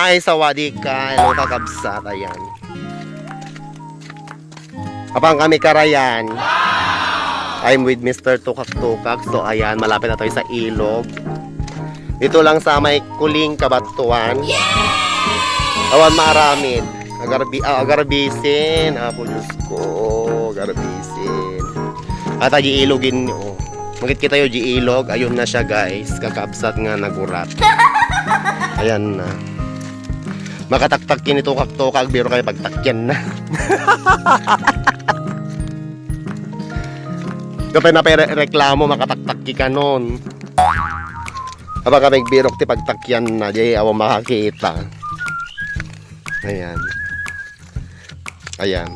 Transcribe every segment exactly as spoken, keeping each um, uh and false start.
Ay, sawadika. Hello, kakabsat. Ayan. Apan kami karayan. I'm with Mister Tukak-Tukak. So, ayan, malapit na tayo sa ilog. Dito lang sa may Kuling, Cabatuan. Awan maaramid. Agarbi, ah, agarbisin. Apo, Diyos ko. Agarbisin. At adi ilogin nyo. Makit kita yung di ilog. Ayun na siya, guys. Kakabsat nga nagurat. Ayan na. Makataktak kini Tukak-Tukak, biro kayo pagtakyan na. Kapag napay re-, reklamo, makataktak ki kanon. Aba ka, magbirok ti pagtakyan na, di awa makakita. Ayan. Ayan.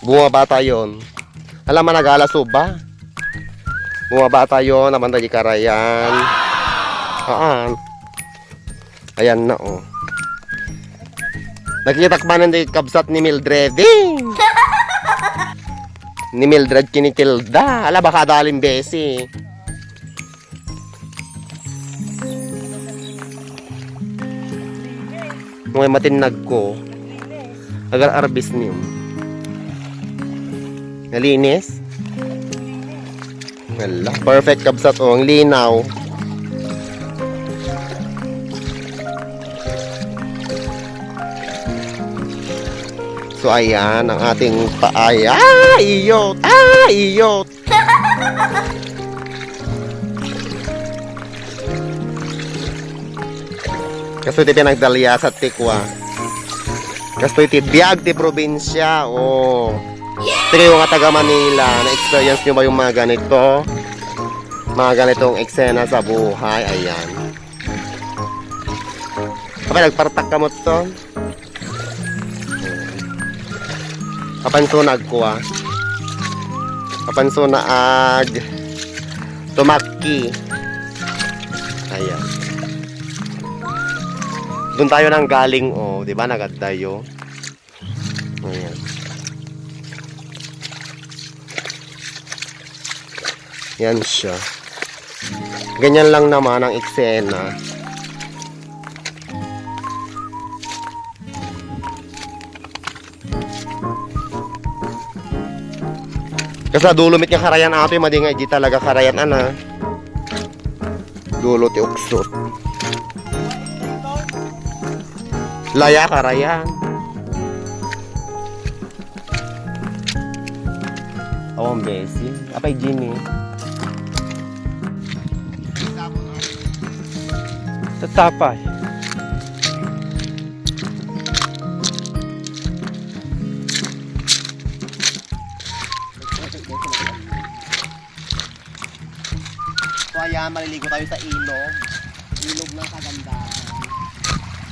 Bumaba tayon. Alam mo, nagala suba. Bumaba tayon, naman tayo karayan. Haan. Ayan na, oh. Nakita ko ba nang kabsat ni Mildred? Ni Mildred kini Tilda. Ala, baka daling besi. Nung ay matinnag ko, agar-arbis niyo. Nalinis? Hala, perfect kabsat, oh, ang linaw. So, ayan ang ating paaya. Ah, iyot! Ah, iyot! Kastoy ti pinagdaliasat ti kua. Kastoy ti biag ti probinsya. Oh. Ti kayo nga taga Manila, na-experience nyo ba yung mga ganito? Mga ganitong eksena sa buhay. Ayan. Kapag nagpartak ka mo to, Kapansunag ko, ah. Kapansunag tumakki. Ayan. Doon tayo nang galing, oh, 'di ba? Nagad tayo. Ayan. Yan siya. Ganyan lang naman ang eksena. Kasi dulo met nga karayan ato, eh, madi nga idi talaga karayan, ana. Dulo ti uksot. Laya karayan. Awan besi. Apay, Jimmy. Tatapay. So, ayan, maliligo tayo sa ilog. Ilog ng kagandahan.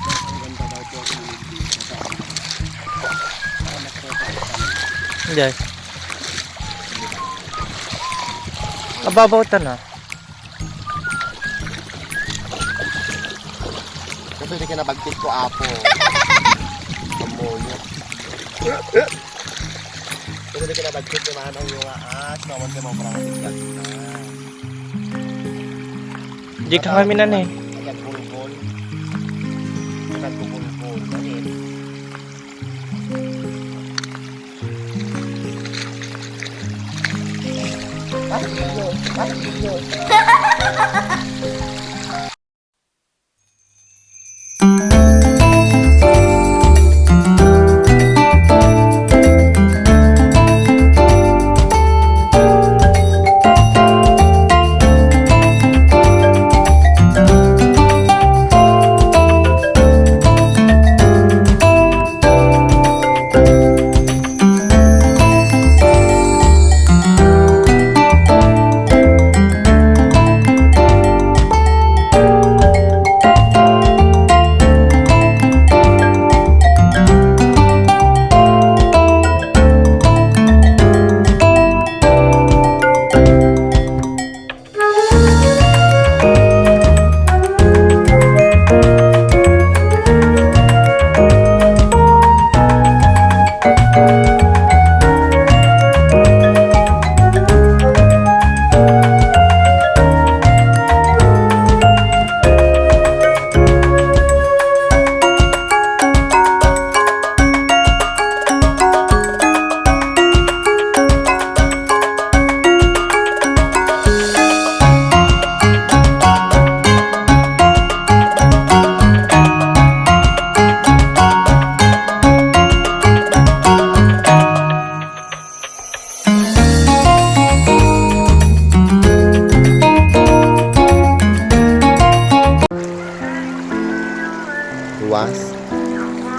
Mas maganda daw po ang ilog dito sa ano. Para mas perfect kami. Hindi. Ababaw ta na. Kasi di ka nabagtit ko, apo. Amoyo. Kasi di ka nabagtit ko, manang yung aas. Naman ka maparang na. Di ka kami na, eh. Ayan, bulbul. Ayan, bulbul. Bakit? Ay, Diyos. Ay, Diyos.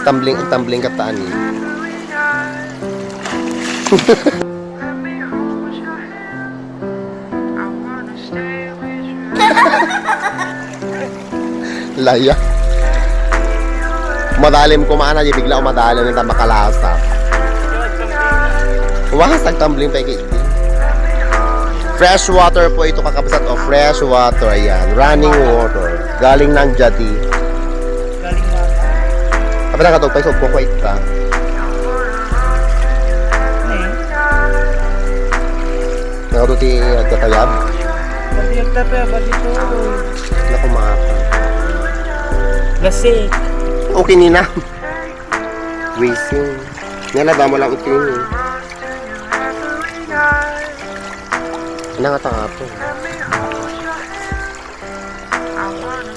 Tumbling, tumbling ka ta ani. Laya. Madalim ko man, di bigla madalim yung makalasa. Wah, nagtumbling pa iki. Fresh water po ito, kakabsat, o, fresh water. Ayan, running water. Galing ng jadi. Galing water. Apa na katong pa, isog ko, kwait ka. Ano eh? Nakatuti agtatayab. Pati agtatayab, pati ito. Naku, maka. Lasik. Okay, Nina. Wising. Nalaba mo lang utin. Ano nga tangato?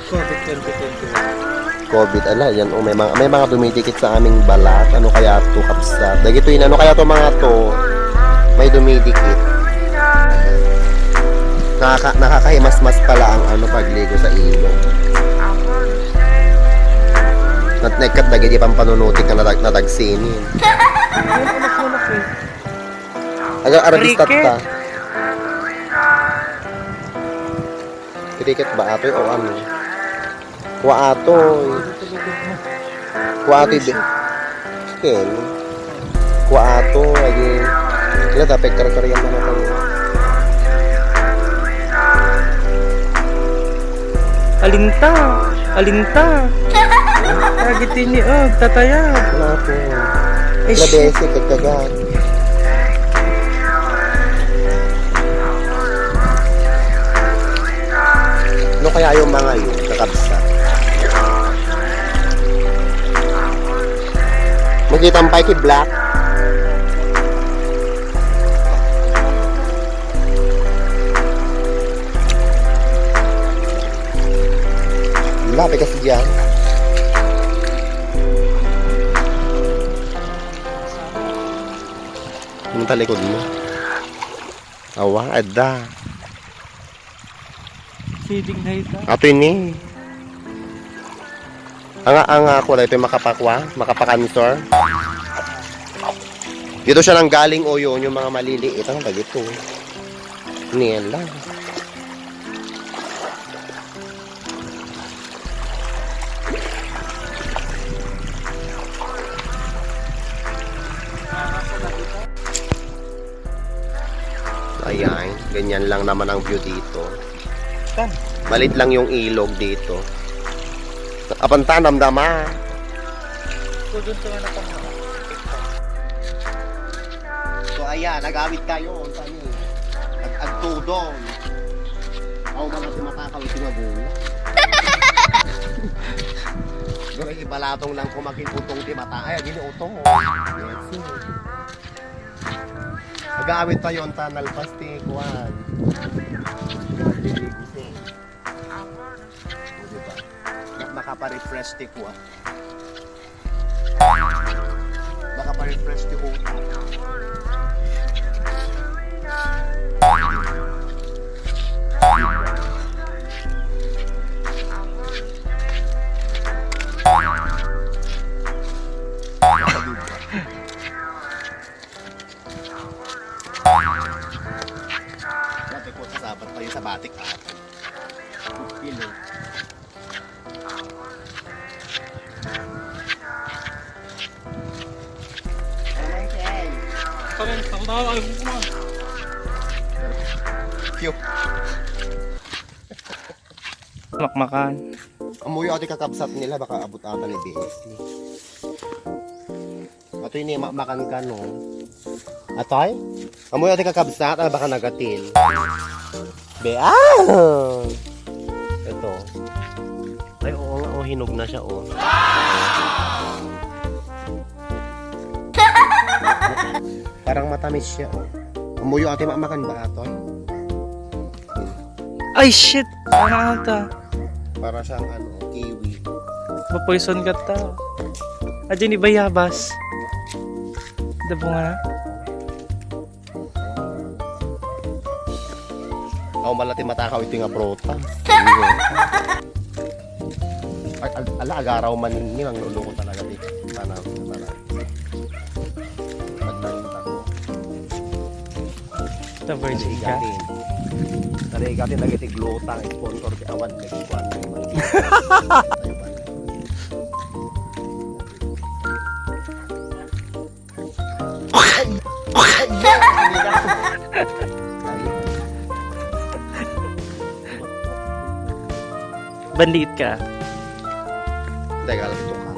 COVID twenty twenty-one. COVID, ala, yan, oh, may mga, may mga dumidikit sa aming balat. Ano kaya to, kabsat? Dagito yun, ano kaya to, mga to? May dumidikit. Nakaka-, nakakahimasmas pala ang, ano, pagligo sa ilog. Nat-, nagkat dagiti pampanunutik nga natag-, natagsinin. Aga, arabista ta. Cricket. Cricket ba atoy o ano? Kua atoy. Kua atoy be-, ken. Kua atoy, agi. Wala, dapat karkarian na natin. Alinta. Alinta. Lagi tini, oh, tataya. Wala atoy. Ish. Labesi, kagkaga. Ano kaya yung mga yun, kakabsat? Makita mo pa iki black? Lapit kasi dyan. Yung talikod mo. Awa, adda. Siding na ito. Ato ini. Anga, anga ako na ito yung makapakwa, makapakansor. Dito siya nang galing o yun, yung mga maliliit. Ang tag ito. Niyan lang. Ayan, ganyan lang naman ang view dito. Tan. Malit lang yung ilog dito. Apan tanam dama. So, dun sa nga napang-, So, ayan, nag-awit tayo. Ang tani. Ag-, agtudong. Aw, mga tumatakaw iti nga gula. Pero ibalatong lang kumakiputong ti mata. Ay, agini utong. Yes. Nag-awit tayo, ang tanalpas ti kuan. Diba? Makaparefresh ti kuan. Makaparefresh ti utak. Dati ko, sasabat pa yung sa batik, ah. Kilo. Karen, takot ako, ayaw ko kumain. Cute. Makmakan. Amuyo ati kakabsat nila, baka abot ata ni B S C. Atoy ni ma-, makan ka, no? Atoy? Amoy ati kakabsat, ah, baka nagatil. Be, ah! Ito. Ay, oo nga, oh, hinog na siya, oh. Parang matamis siya, oh. Amuyo ati ma-, makan ba, atoy? Ay, shit! Ano ata? Para siyang, ano, kiwi. Mapoison ka ta. Adyan ni bayabas. Dabo nga na. Aw, malati matakaw iti nga prutas. Ay, al-, ala, agaraw man ninyo, ang lolo ko talaga, di. Sa virgin ka? Narigatin dagiti glutang sponsor ti awan nagkuan. Bandit ka. Teka lang, ito ka.